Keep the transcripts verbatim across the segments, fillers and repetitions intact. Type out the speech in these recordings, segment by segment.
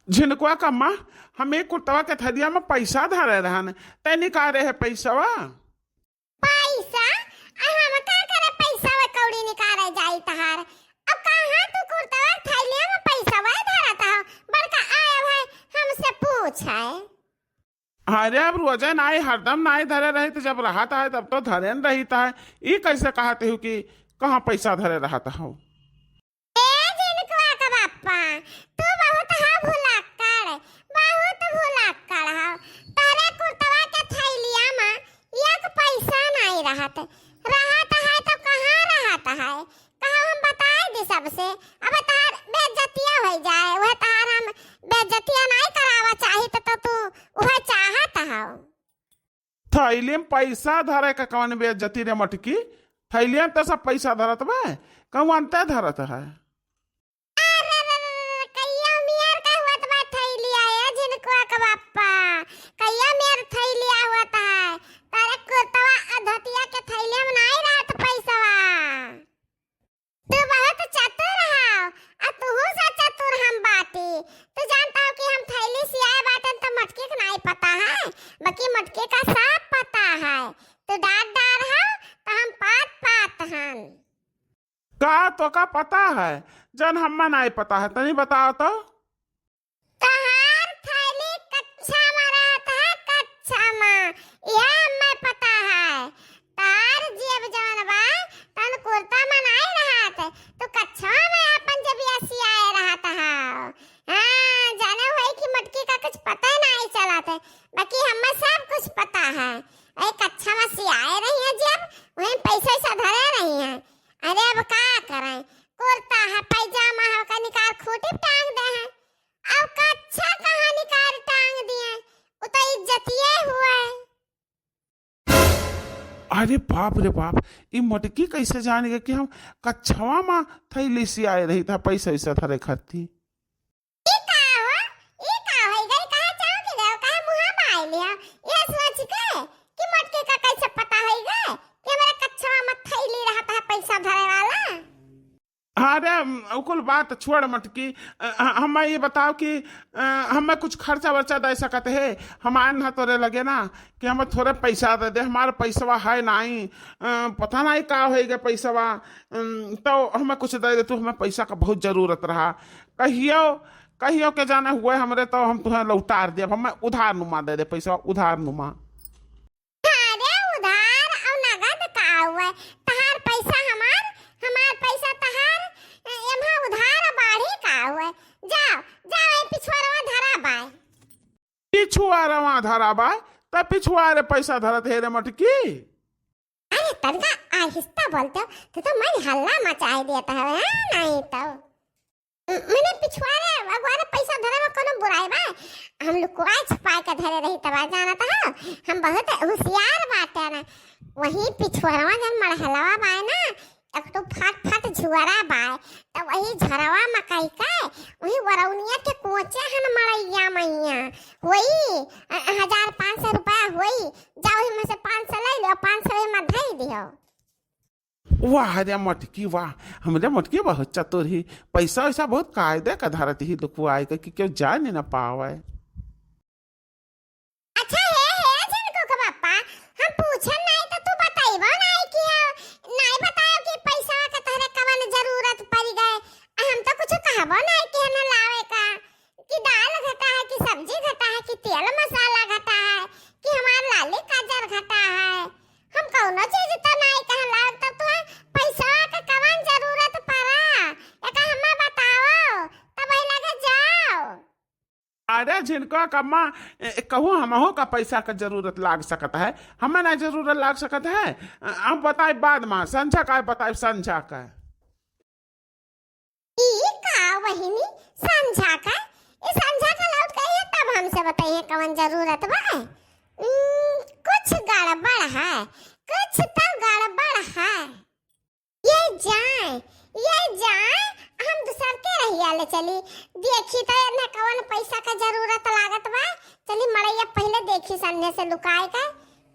झिनकुआ कम्मा, हम एक कुर्तवा के थरिया में पैसा धरे रहन, तै निकारे है पैसवा? पैसा? आ हम का करे पैसवा कौड़ी निकारे जाई तहार? अब कहाँ तू कुर्तवा के थैलिया में पैसवा धरत हो? बड़का आया है हमसे पूछे। अरे अब रोजे नाई, हरदम नाई धरे रही तो जब रहत है तब तो धरे न रही है। ई कैसे कहते हो कि कहाँ पैसा धरे रहत हो? ए झिनकुआ के बापा, तू बहुत हा भुलक्कड़, बहुत भुलक्कड़ हा। तोरे कुर्तवा के थैलिया में एक पैसा नाई रहत, रहत है तो कहाँ रहत है? कहा हम बताए दी सबसे, अब तहार बेइज्जतिया हो जाए, वह तहार हम बेइज्जतिया नाई करावा चाहित तो तू वह चाहत हो। थैली में पैसा धरे का कौन बेइज्जती रे मटकी? थैलिया में तो सब पैसा धरत बा, कौन अंते धरत है? अरे रे रे रे, कहिया मियर का हुआ बा थैलिया, ए झिनकुआ के बापा, कहिया मियर थैलिया हुआ है? तारे कुर्तवा आ धोतिया के थैलिया में नाई रहत पैसवा। तू बहुत चतुर हव, आ तुहू से चतुर हम बाटी। तू जानत हो कि हम थैली सियाए बाटन त मटकी के नाई पता है, बाकी मटकी का सब पता है। तू डांट डार हव, त हम पात पात हन। का तोका पता है, जन हम्मा नाई पता है, तनी बताओ तो। तहार थैली कच्छा मा रहत है, कच्छा मा, यह हम्मे पता है। तहार जेब जवन बा, तन कुर्ता मा नाई रहत, तू कच्छवा मा अपन जेबिया सियाए रहत हव। हाँ, जाने होई कि मटकी का कुछ पता नाई चलत है, बाकी हम्मे सब कुछ पता है। वही कच्छा मा सियाए रही है जेब, वही पैसा वैसा धरे रही है। अरे अब का करें, कुर्ता है, पैजामा है, ओका निकाल खूंटी पे टांग दे हैं। अब कच्छा कहाँ निकाल टांग दिए, उ तो इज्जतिये हुए। अरे बाप रे बाप, ई मटकी कैसे जान गए कि हम कच्छवा मा थैली सियाए रही था पैसा वैसा धरे खाती? ई का हो, ई का होई गई, कहाँ जाओ के गयो, कहाँ मुँहा बाई लिया, यह सोच के कि मटकी का कैसे पता होई गए कि हमारे कच्छवा मा थैली रहत है पैसा धरे वाला। अरे, अम, उ कुल बात छोड़ मटकी। अ, ह-, हम्मे ये बताओ कि, अ, हम्मे कुछ खर्चा वर्चा दे सकत है? हम आए ना तोरे लगे ना कि हम्मे थोरे पैसा दे दे, हमार पैसवा है नाई। अ, पता नाई का होई गए पैसवा। अम, तो हम्मे कुछ दे दे तू, हम्मे पैसा का बहुत जरूरत रहा। कहियो, कहियो के जाने हुए हमरे तो हम तुहें लौटार देब। हम्मे उधार नुमा दे दे पैसवा, उधार नुमा। अरे उधार और नगद का हुए? तहार पैसा हमार, हमार पैसा तहार, एम्हा उधार बाढ़ी का हुए? जाओ, जाओ, ए पिछुआरवा धरा बाय। पिछुआरवा धरा बाय? त पिछुआरे पैसा धरत है रे मटकी? अरे तनका आहिस्ता बोलते हो, तू तो मैं हल्ला मचाए देता है, हाँ, नहीं तो। म-, मने पिछुआरे अगुआरे पैसा धरे में कोनो बुराई बा? हम लुकुआए छुपाए के धरे रही तब जानत हो, हम बहुत होशियार बाटे ना। वही पिछुआरवा जन मड़हलवा बाय ना, एक तो फट फट झुआरा बाय, तो वही झरवा मकई के, वही वरौनिया के कोचे हन मड़ैया मैया, होई, अ, हजार पाँच सौ रुपया होई, जाओ ही में से पाँच सौ ले लो, पाँच सौ में धई दियो। वाह रे मटकी वाह, हमरे मटकी बहुत चतुर ही, पैसा वैसा बहुत कायदे का धरत ही लुकुआए के कि केहू जाने न पावे। अच्छा हे, हे झिनकू के पप्पा, हम पूछन नाई तो तू बतइबो नाई कि, नाई बतायो कि पैसा के तोहरे कवन जरूरत पड़ गए, हम तो कुछ कहबो नाई कि हमें लावे का। कि दाल घटा है, कि सब्जी घटा है, कि तेल मसाला घटा है, कि हमार लाली काजर घटा है। हम कौनो चीज तो नाई कहला, तब तो पैसा के कवन जरूरत पड़ा, एका हमें बताओ, तब वही लगे जाओ। अरे झिनका कम्मा, ए, कहूँ हमहू का पैसा का जरूरत लाग सकत है, हमें ना जरूरत लाग सकत है। अ, हम बताए बाद में, संझा का बताए, संझा का। ई का बहिनी, संझा का? ई संझा का लौट के आइए तब हमसे बताइए कवन जरूरत बा। उम, कुछ गड़बड़ है, कुछ तो गड़बड़ है। ये जाए, ये जाए, हम दूसर के रहिया ले चली। देखी तो न कवन पैसा का जरूरत लागत बा। चली मड़ैया पहले देखी सन्ने से लुकाए के,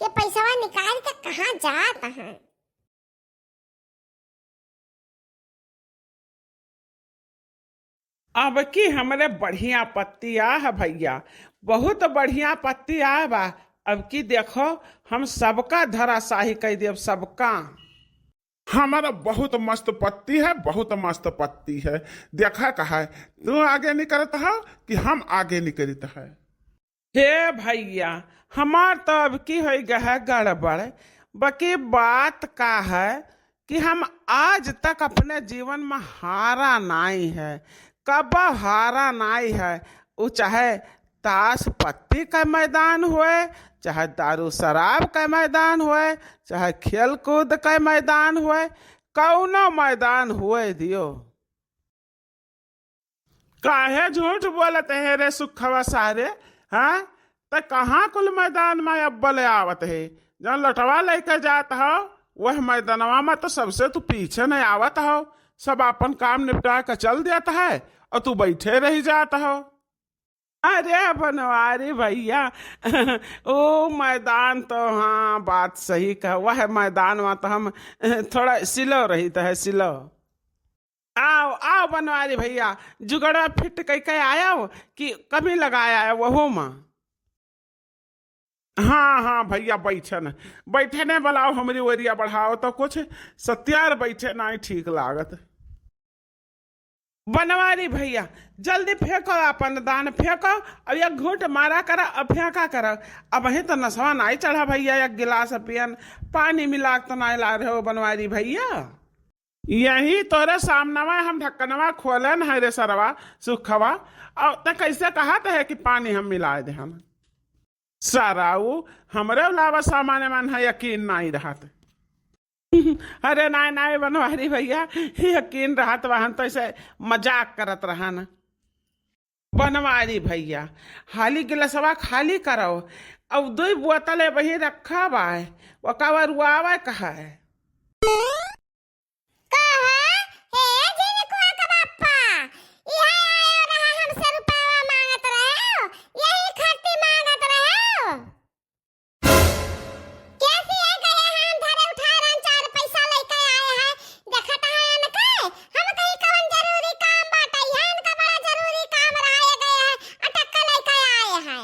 के पैसवा निकाल के कहाँ जात हैं। अब की हमरे बढ़िया पत्ती आ है भइया, बहुत बढ़िया पत्ती आ बा। अब की देखो, हम सबका धराशाही कइ देब, सबका। हमारा बहुत मस्त पत्ती है, बहुत मस्त पत्ती है। देखा का है, तू आगे निकरत हो कि हम आगे निकरत है? हे भइया, हमार तो अब की होइ गए है गड़बड़। बाकी बात का है कि हम आज तक अपने जीवन में हारा नाई है, कब हारा नाई है। उ चाहे ताश पत्ती का मैदान होए, चाहे दारू शराब का मैदान होए, चाहे खेल कूद का मैदान होए, कौनो मैदान होए दियो। काहे झूठ बोलत है रे सुखवा सारे, हाँ? त कहाँ कुल मैदान में अब्बल आवत है? जौन लटवा लेके जात हो, वह मैदानवा में तो सबसे तू पीछे नहीं आवत हो। सब आपन काम निपटा के चल देत है और तू बैठे रह जात हो। अरे बनवारी भइया, ओ मैदान तो, हाँ, बात सही कह, वह मैदान में तो हम थोड़ा slow रहित है, slow। आओ, आओ बनवारी भइया, जुगड़वा fit कइ के आयो कि कमी लगाया है वहू में? हाँ, हाँ भइया, बैठे न, बैठे न, बुलाओ हमरी ओरिया बढ़ाओ तो कुछ, सत्यार बैठे नाई ठीक लागत। बनवारी भइया, जल्दी फेंको आपन दान, फेंको, अब एक घूंट मारा करा, अब फेंका करा। अबहीं तो नसवा नाई चढ़ा भइया, एक गिलास पियन, पानी मिला के तो नाई ला रहे हो बनवारी भइया। यही तोरे सामनवा हम ढक्कनवा खोलन है रे सरवा, सुखवा, और त कैसे कहत है कि पानी हम मिलाए देहन? सराऊ, हमरे अलावा सामान्य मन है यकीन नाई रहत। अरे नाई, नाई बनवारी भइया, यकीन रहत बा, हम तो ऐसे मजाक करत रहन। बनवारी भइया, हाली गिलसवा खाली करो, अब दुई बोतल ए बही रखा बा, ओका बरुआवे कहा है। कहा, हे झिनकुआ के बापा, इहे आयो रहा हमसे रुपया मांगत रहे हो, यही खातिर मांगत रहे हो। कैसे ये गए हैं, हम धरे उठाए रहन, चार पैसा लेके आए हैं, देखत है इनके, हम कहीं कवन जरूरी काम बाटे, है इनका बड़ा जरूरी काम रहा, ये गए हैं, अटक्का लेके आए हैं।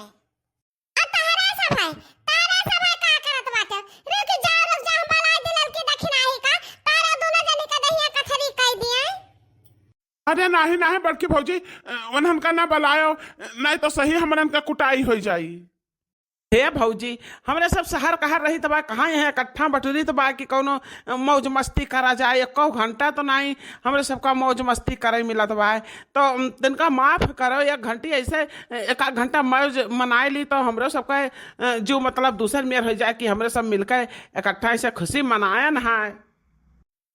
आ तहरा सब है, तहरा सब है का करत बाटे? रुक जा, रुक जा, हम बलाए दिलन की दखिनाही का, तहरा दोनों जनी का दहिया कथरी कइ दिए। अरे नाही, नाही बड़की भौजी, अ, उन्हन का ना बलायो, नहीं तो सही हमरन का कुटाई होइ जाई। हे भौजी, हमरे सब शहर कहर रहित बा, कहाँ यहाँ इकट्ठा बटुरित बा कि कौनो, अ, मौज मस्ती करा जाए? एको घंटा तो नाई हमरे सबका मौज मस्ती करे मिलत बा। तो, उम, तनिका माफ करो, एक घंटी ऐसे, अ, एक आध घंटा मौज मनाए ली तो हमरे सबका, अ, जो मतलब दूसर मेर होइ जाए कि हमरे सब मिलके इकट्ठा ऐसे खुशी मनाए न है।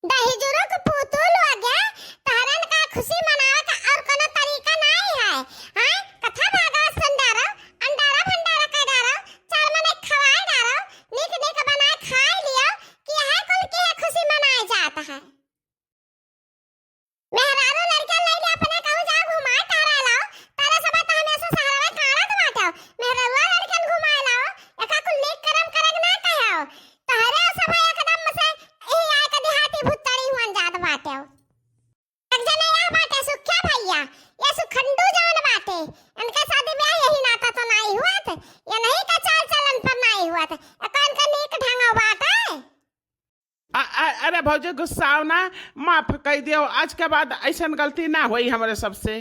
दहिजुरुक पुतुल हो गया, तहरन का खुशी मनावे का और कोनो तरीका नाई है। हाँ, कथा भागवत सुन डारो, अंडारा भंडारा कर डारो, चार मने खवाए डारो, नीक नीक बनाए खाए लियो, कि यह कुल के खुशी मनाए जात है। मेहरारू लड़कन लइके अपने कहूँ जाओ घुमाए टहराए लाओ, तारा सब तो हमेशा शहरवे काढ़त बाटो। मेहरारू लड़कन घुमाए लाओ, एका कुल नीक करम करे के ना कहो। तहरे सब एकदम से यही आए के देहाती भुत्तड़ी हुअन जात बाटे। एक जने यह बाटे सुख्या भइया, ये सुखंडू जवन बाटे, इनके शादी ब्याह यही नाता तो नाई हुअत, ये नहीं का चाल चलन पर नाई हुअत, एका इनका नीक ढंग बाटे। अ-, अ-, अरे भौजी गुस्साओ ना, माफ कइ दियो, आज के बाद ऐसन गलती ना होई हमरे सबसे।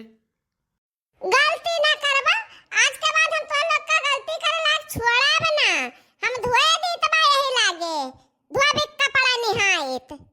गलती ना करबा, आज के बाद हम तोहन लोग का गलती करे लायक छोड़ब ना। हम धोए दीत बा यही लागे, धोबी कपड़ा निहाइत।